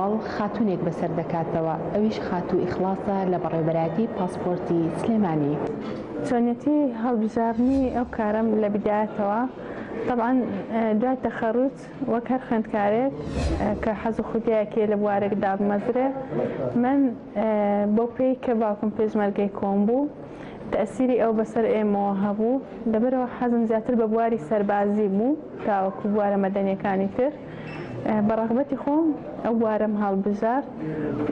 لەگەڵ خاتوونێک بەسەر دەکاتەوە، ئەویش خاتوو ئیخڵاسە لە بەڕێوەبەرایەتی پاسپۆرتی سلێمانی. چۆنیەتی هەڵبژاردنی ئەو کارەم لە بیدایەتەوە تەبعەن دوای تەخەروج وەک هەر خوێندکارێک کە حەز و خولیایەکی لە بوارێک دابمەزرێ من بەو پێی کە باوکم پێشمەرگەی کۆن بوو تەئسیری ئەو بەسەر ئێمەوە هەبوو لەبەرئەوە حەزم زیاتر بە بواری سەربازی بوو تاوەکو بوارە مەدەنیەکانی تر بە ڕەغبەتی خۆم ئەو بوارەم هەڵبژارد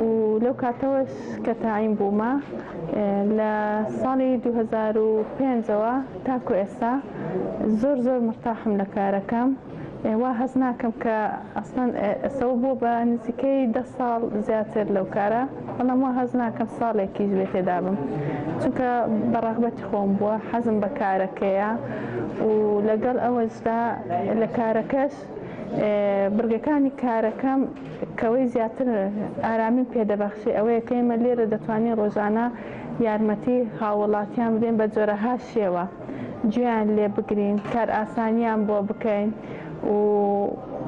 و لەو کاتەوەش کە تاعین بوومە لە ساڵی 2005ەوە تاکو ئێستا زۆر زۆر مرتاحم لە کارەکەم. وا هەست ناکەم کە ئەسڵەن ئێستەوە بووە بە نزیکەی دە ساڵ زیاتر لەو کارە بەڵام وا هەست ناکەم ساڵێکیش بێ تێدا بم چونکە بە ڕەغبەتی خۆم بووە حەزم بە کارەکەیە و لەگەڵ ئەوەشدا لە کارەکەش بڕگەکانی کارەکەم کەوەی زیاتر ئارامیم پێدەبەخشێ ئەوەیە کە ئێمە لێرە دەتوانین ڕۆژانە یارمەتی هاووڵاتیان بدەین بە جۆرەها شێوە. گوێیان لێ بگرین، کارئاسانیان بۆ بکەین و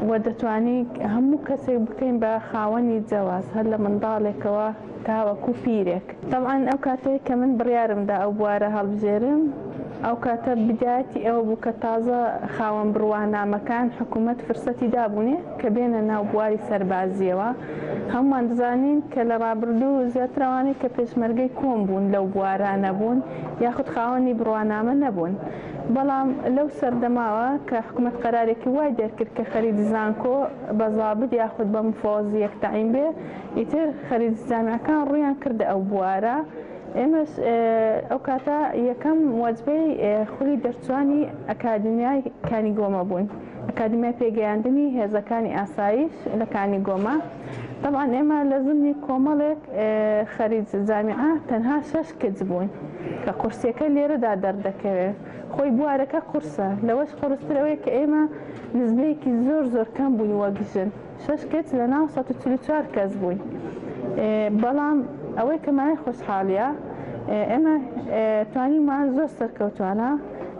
و دەتوانین هەموو کەسێک بکەین بە خاوەنی جەواز هەر لە منداڵێکەوە تاوەکو پیرێک. تەبعەن ئەو کاتەی کە من بڕیارم دا ئەو بوارە هەڵبژێرم ئەو کاتە بدایەتی ئەوە بوو کە تازە خاوەن بڕوانامەکان حکوومەت فرسەتی دابوونێ کە بێنە ناو بواری سەربازییەوە. هەموومان دەزانین کە لە ڕابردوو زیاتر ئەوانەی کە پێشمەرگەی کۆن بوون لەو بوارانە بوون یاخود خاوەنی بڕوانامە نەبوون بەڵام لەو سەردەماوە کە حکومەت قەرارێکی وای دەرکرد کە خەریج زانکۆ بە زابت یاخود بە مفەوەزی یەک تەعین بێ ئیتر خەریج جامیعەکان ڕوویان کردە ئەو بوارە ئێمەش ئەو کاتە یەکەم وەجبەی خولی دەرچوانی ئەکادیمیای کانی گۆمە بووین. ئەکادیمیای پێگەیاندنی هێزەکانی ئاسایش لە کانی گۆمە. تەبعەن ئێمە لە زمنی کۆمەڵێک خەریج جامیعە تەنها شەش کچ بووین کە قورسیەکە لێرەدا دەردەکەوێ. خۆی بوارەکە قورسە، لەوەش قورستر ئەوەیە کە ئێمە نزبەیەکی زۆر زۆر کەم بووین وەک ژن. شەش کچ لە ناو 144 کەس بووین. بەڵام ئەوەی کە مایەی خۆشحاڵیە ئێمە توانیومان زۆر سەرکەوتوانە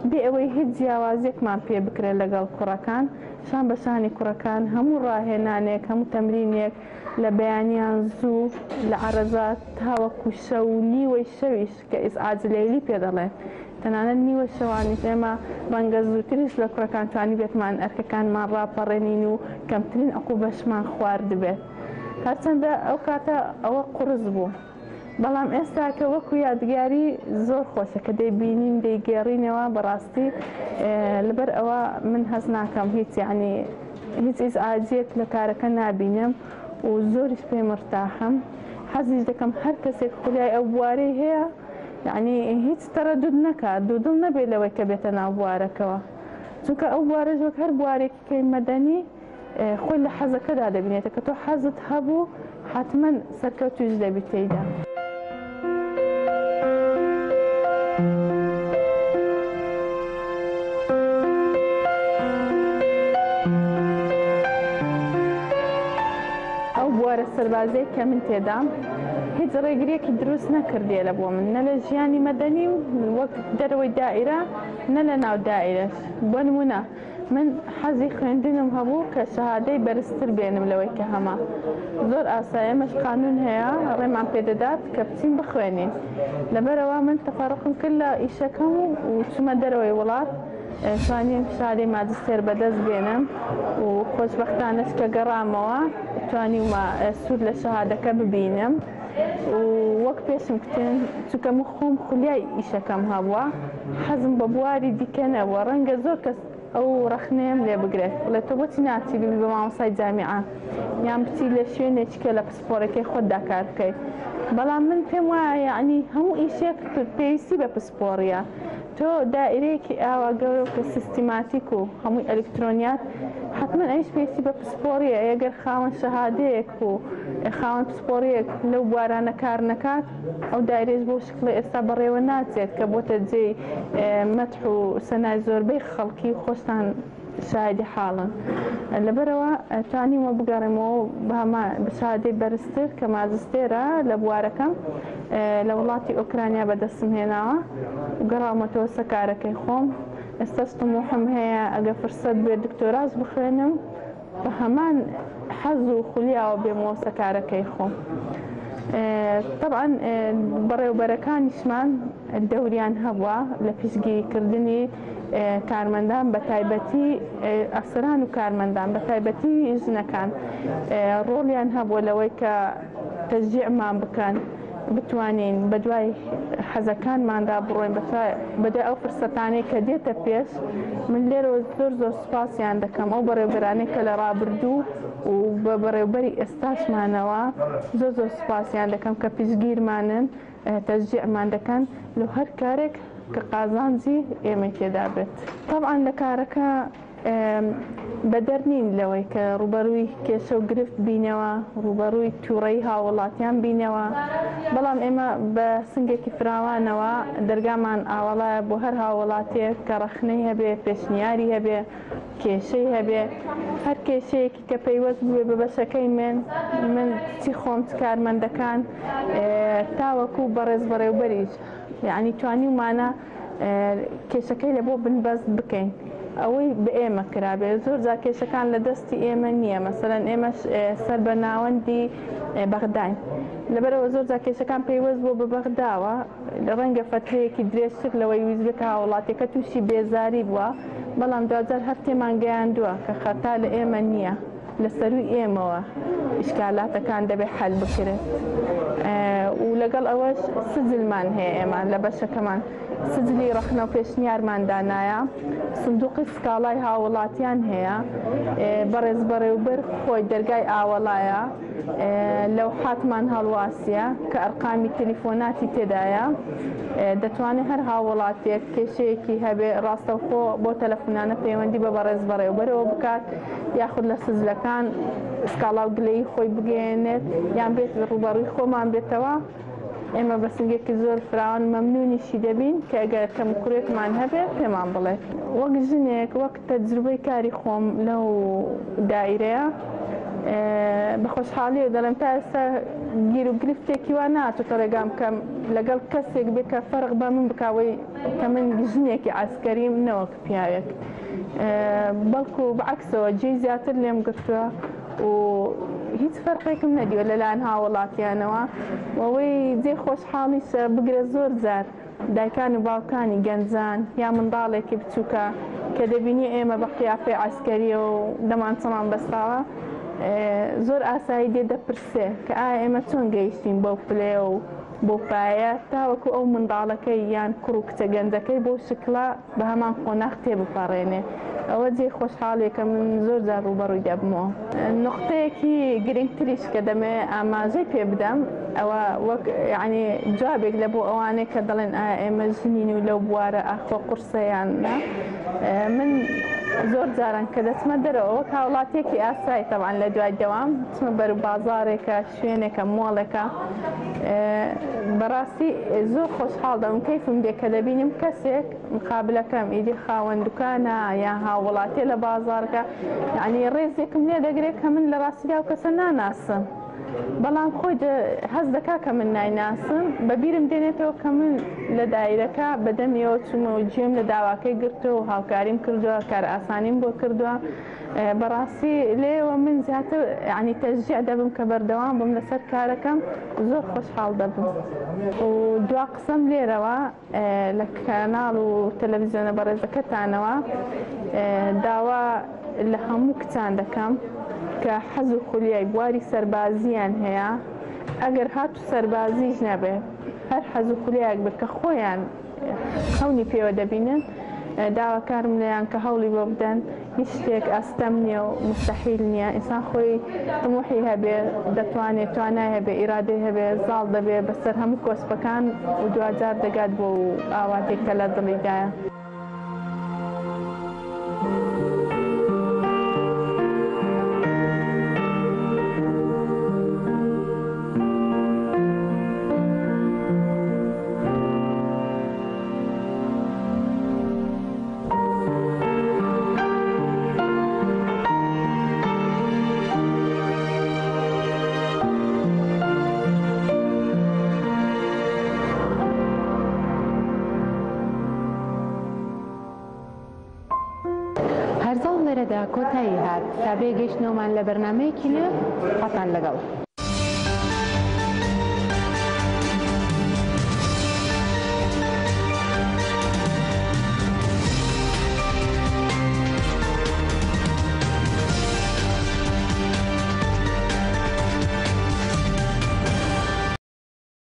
بێ ئەوەی هیچ جیاوازیەکمان پێ بکرێت لەگەڵ کوڕەکان شان بە شانی کوڕەکان هەموو ڕاهێنانێک هەموو تەمرینێک لە بەیانیان زوو لە عەرەزات تاوەکو شەو نیوەی شەویش کە ئیزعاج لەیلی پێ دەڵێن تەنانەت نیوە شەوانیش ئێمە ڕەنگە زووتریش لە کوڕەکان توانیبێتمان ئەرکەکانمان ڕاپەڕێنین و کەمترین عقوبەشمان خواردبێت هەرچەندە ئەو کاتە ئەوە قوڕس بوو بەڵام ئێستا کە وەکو یادگاری زۆر خۆشە کە دەیبینین دەیگێڕینەوە بەڕاستی لەبەر ئەوە من هەست ناکەم هیچ یعنی هیچ ئیزعاجیەک لە کارەکە نابینم و زۆریش پێ مرتاحم حەزیش دەکەم هەر کەسێک خولیای ئەو بوارەی هەیە یعنی هیچ تەرەدود نەکات دوودڵ نەبێت لەوەی کە بێتە ناو بوارەکەوە چونکە ئەو بوارەش وەک هەر بوارێکی کەی مەدەنی خۆی لە حەزەکەدا دەبینێتە کە تۆ حەزت هەبوو حەتمەن سەرکەوتوویش دەبیت تێیدا. ئەو بوارە سەربازیەی کە من تێدام هیچ ڕێگریەکی دروست نەکردیە لە بۆ من نە لە ژیانی مەدەنی و وەک دەرەوەی دائیرە نە لە ناو دائیرەش بۆ نمونە من حەزی خوێندنم هەبوو کە شەهادەی بەرزتر بێنم لەوەی کە هەمە. زۆر ئاسایە ئێمەش قانون هەیە ڕێمان پێدەدات کە بچین بخوێنین. لەبەرئەوە من تەفەروقم کرد لە ئیشەکەم و چوومە دەرەوەی وڵات توانیم شەهادەی ماجستێر بەدەست بێنم و خۆشبەختانەش کە گەڕامەوە توانیومە سوود لە شەهادەکە ببینم. و وەک پێشم کوتن چونکە من خۆم خولیای ئیشەکەم هەبووە حەزم بە بواری دیکە نەبووە ڕەنگە زۆر کەس ئەو ڕەخنەیەم لێ بگرێت بڵێ تۆ بۆچی ناچی ببی بە مامۆستای جامیعە یان بچی لە شوێنێکی کە لە پسپۆڕەکەی خۆتدا کار بکەیت بەڵام من پێم وایە یعنی هەموو ئیشێک پێویستی بە پسپۆڕیە تۆ دائیرەیەکی ئاوا گەورە و کە سیستیماتیک و هەمووی ئەلکترۆنیات حەتمەن ئەویش پێویستی بە پسپۆڕیە ئەگەر خاوەن شەهادەیەک و خاوەن پسپۆڕیەک لەو بوارانە کار نەکات ئەو دایرەیەش بەو شکڵەی ئێستا بەڕێوە ناچێت کە بۆتە جێی مەدح و سەنای زۆربەی خەڵکی و خۆشتان شایەدی حاڵن لەبەرئەوە توانیومە بگەڕێمەوە بە شەهادەی بەرزتر کە ماجستێرە لە بوارەکەم لە وڵاتی ئۆکرانیا بەدەستم هێناوە و گەڕاومەتەوە سەر کارەکەی خۆم ئێستاش تموحم هەیە ئەگەر فرسەت بێت دکتۆراش بخوێنم بە هەمان حەز و خولیاوە بێمەوە سەکارەکەی خۆم. تەبعەن بەڕێوبەرەکانیشمان دەوریان هەبووە لە پشتگیریکردنی کارمەندان بە تایبەتی ئەفسەران و کارمەندان بە تایبەتی ژنەکان ڕۆڵیان هەبووە لەوەی کە تەشجیعمان بکەن بتوانین بەدوای حەزەکانماندا بڕۆین بەدوای ئەو فرسەتانەی کە دێتە پێش من لێرەوە زۆر زۆر سوپاسیان دەکەم ئەو بەڕێوبەرانەی کە لە ڕابردوو و بە بەڕێوبەری ئێستاشمانەوە زۆر زۆر سوپاسیان دەکەم کە پشتگیرمانن تەشجیعمان دەکەن لۆ هەر کارێک کە قازانجی ئێمەی تێدا بێت. تەبعەن لە کارەکە بەدەر نین لەوەی کە ڕووبەڕووی کێشە و گرفت بینەوە، ڕووبەڕووی تووڕەیی هاووڵاتیان بینەوە، بەڵام ئێمە بە سنگێکی فراوانەوە دەرگامان ئاوەڵایە بۆ هەر هاووڵاتییەک کە ڕەخنەی هەبێ، پێشنیاری هەبێ، کێشەی هەبێ، هەر کێشەیەکی کە پەیوەست بووبێ بە بەشەکەی من، من چی خۆم چ کارمەندەکان تاوەکو بەڕێز بەڕێوبەریش یەعنی توانیومانە کێشەکەی لە بۆ بنبەست بکەین ئەوەی بە ئێمە کرابێ زۆر جار کێشەکان لە دەستی ئێمە نییە مەسەلەن ئێمەش سەر بە ناوەندی بەغداین لەبەرەوە زۆر جار کێشەکان پەیوەست بووە بە بەغداوە ڕەنگە فەترەیەکی درێژتر لەوەی ویست بێ کە هاوڵاتیەکە تووشی بێزاری بووە، بەڵام دواجار هەر تێمان گەیاندووە کە خەتا لە ئێمە نییە، لە سەرووی ئێمەوە ئیشکالاتەکان دەبێ حەل بکرێت و لەگەڵ ئەوەش سجلمان هەیە ئێمە لە بەشەکەمان سجلی ڕەخنە و پێشنیارمان دانایە، سندوقی سکاڵای هاوڵاتیان هەیە، بەڕێز بەڕێوبەر خۆی دەرگای ئاوەڵایە. لەوحاتمان هەڵواسیە کە ئەرقامی تەلیفۆناتی تێدایە، دەتوانێ هەر هاووڵاتیەک کێشەیەکی هەبێ ڕاستەوخۆ بۆ تەلەفونانە پەیوەندی بە بەڕێز بەڕێوبەرەوە بکات یاخود لە سجلەکان سکاڵا و گلەیی خۆی بگەیەنێت یان بێت ڕووبەڕووی خۆمان بێتەوە. ئێمە بە سنگێکی زۆر فراوان مەمنونیشی دەبین کە ئەگەر کەموکوڕیەکمان هەبێت پێمان بڵێت. وەک ژنێک وەک تەجروبەی کاری خۆم لەو دایرەیە بە خۆشحاڵیەوە دەڵێم تا ئێستا گیر و گرفتێکی وا نەهاتۆتە ڕێگام کە لەگەڵ کەسێک بێ کە فەرق بە من بکا وەی کە من ژنێکی عەسکەریم نەوەک پیاوێک بەڵکو بەعەکسەوە جێی زیاتر لێم گرتووە و هیچ فەرقێکم نەدیوە لەلایەن هاوڵاتیانەوە و ئەوەی جێی خۆشحاڵیشە بگرە زۆر جار دایکان و باوکانی گەنجان یا منداڵێکی بچووکە کە دەبینی ئێمە بە قیافەی عەسکەریەوە و دەمانچەمان بەستاوە زۆر ئاسایی دێ دەپرسێ کە ئایا ئێمە چۆن گەیشتین بەو پلەیە و بەو پایە تاوەکو ئەو منداڵەکەی یان کوڕ و کچە گەنجەکەی بەو شکڵە بە هەمان قۆناغ تێبپەڕێنێ. ئەوە جێی خۆشحاڵیە کە من زۆر جار ڕووبەڕووی دەبمەوە. نوقتەیەکی گرنگتریش کە دەمەوێ ئاماژەی پێ بدەم ئەوە وەک یانی جوابێک لە بۆ ئەوانەی کە دەڵێن ئایا ئێمە ژنین و لەو بوارە ئاخۆ قورسە یان نا من زۆر جاران کە دەچمە دەرەوە وەک هاوڵاتیەکی ئاسایی تەبعەن لە دوای دەوام چمە بەرو بازاڕێکە شوێنێکە مۆڵێکە بەڕاستی زۆر خۆشحاڵ دەبم کەیفم دێ کە دەبینم کەسێک مقابلەکەم ئیدی خاوەن دوکانە یان هاووڵاتیە لە بازاڕەکە یعنی ڕێزێکم لێ دەگرێت کە من لە ڕاستیدا ئەو کەسە ناناسم بەڵام خۆی هەست دەکا کە من نایناسم بە بیرم دێنێتەوە کە من لە دایرەکە بەدەمیەوە چوومە و گوێم لە داواکەی گرتووە و هاوکاریم کردووە کارئاسانیم بۆ کردووە بەڕاستی لێیەوە من زیاتر یانی تەشجیع دەبم کە بەردەوام بم لەسەر کارەکەم زۆر خۆشحاڵ دەبم و دوا قسەم لێرەوە لە کەناڵ و تەلەڤیزیۆنە بەڕێزەکەتانەوە داوا لە هەموو کچان دەکەم کە حەز و خولیای بواری سەربازیان هەیە ئەگەر هاتوو سەربازیش نەبێ هەر حەز و خولیایەک بێت کە خۆیان خەونی پێوە دەبینن داواکارم لێیان کە هەوڵی بۆ بدەن هیچ شتێک ئەستەم نییە و موستەحیل نییە ئینسان خۆی تموحی هەبێ دەتوانێت توانای هەبێ ئیرادەی هەبێ زاڵ دەبێ بەسەر هەموو کۆسپەکان و دواجار دەگات بۆ ئاواتێک کە لە دڵیدایە. لێرەدا کۆتایی هات. تا بێ گەیشتنەوەمان لە بەرنامەیەکی نوێ، خواتان لەگەڵ.